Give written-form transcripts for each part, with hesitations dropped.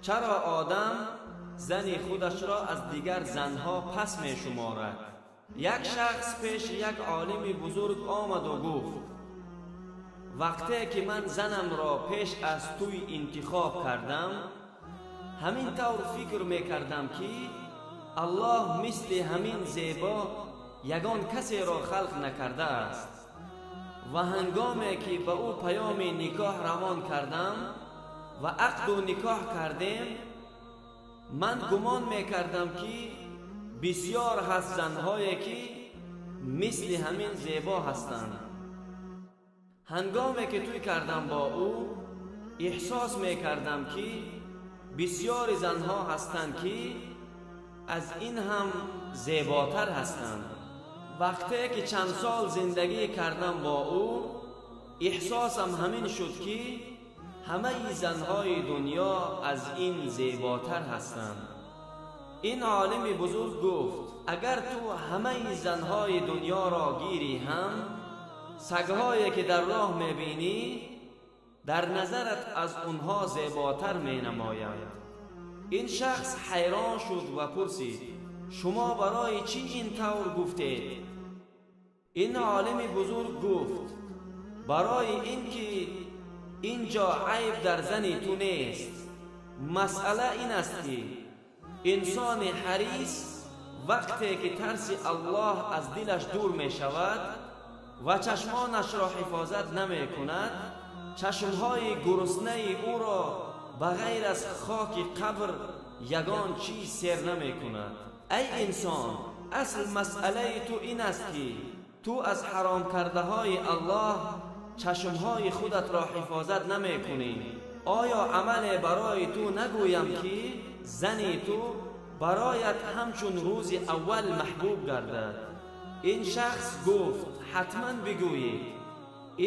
Чаро одам зани худашро аз дигар занҳо пас мешуморад? Як шахс пеши як олими бузург омаду гуфт: вақте ки ман занамро пеш аз тӯй интихоб кардам, ҳамин тавр фикр мекардам, ки Аллоҳ мисли ҳамин зебо ягон касеро халқ накардааст. Ва ҳангоме ки ба ӯ паёми никоҳ равон кардам ва ақду никоҳ кардем, ман гумон мекардам, ки бисёр ҳаст занҳое, ки мисли ҳамин зебо ҳастанд. Ҳангоме ки тӯй кардам бо ӯ, эҳсос мекардам, ки бисёри занҳо ҳастанд, ки аз ин ҳам зеботар ҳастанд. Вақте ки чанд сол зиндагӣ кардам бо ӯ, эҳсосам ҳамин шуд, ки ҳамаи занҳои дунё аз ин зеботар ҳастанд. Ин олими бузург гуфт: агар ту ҳамаи занҳои дунёро гирӣ ҳам, сагҳое ки дар роҳ мебинӣ, дар назарат аз онҳо зеботар менамоянд. Ин шахс ҳайрон шуд ва пурсид: шумо барои чӣ ин тавр гуфтед? Ин олими бузург гуфт: барои ин ки ин ҷо айб дар зани ту нест. Масъала ин аст, ки инсони ҳарис вақте ки тарси Аллоҳ аз дилаш дур мешавад ва чашмонашро ҳифозат намекунад, чашмҳои гуруснаи ӯро ба ғайр аз хоки қабр ягон чиз сер намекунад. Ай инсон, асл масъалаи ту ин аст, ки ту аз ҳаром кардаҳои Аллоҳ чашмҳои худатро ҳифозат намекунӣ. Оё амале барои ту нагӯям, ки зани ту бароят ҳамчун рӯзи аввал маҳбуб гардад? Ин шахс гуфт: ҳатман бигӯед.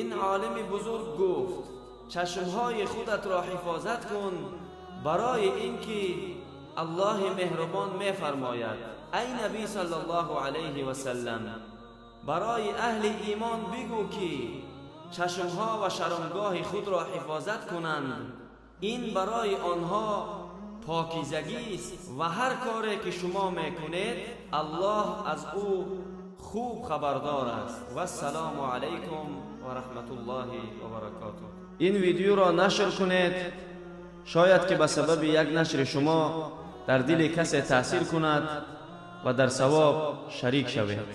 Ин олими бузург гуфт: чашмҳои худатро ҳифозат кун, барои ин ки Аллоҳи меҳрубон мефармояд: ай набӣ саллаллоҳу алайҳи васаллам, барои аҳли имон бигӯ, ки чашмҳо ва шаромгоҳи худро ҳифозат кунанд. Ин барои онҳо покизагист ва ҳар коре ки шумо мекунед, Аллоҳ аз ӯ хуб хабардор аст. Вассалому алайкум ва раҳматуллоҳи ва баракотуҳ. Ин видеоро нашр кунед, шояд ки ба сабаби як нашри шумо дар дили касе таъсир кунад ва дар савоб шарик шавед.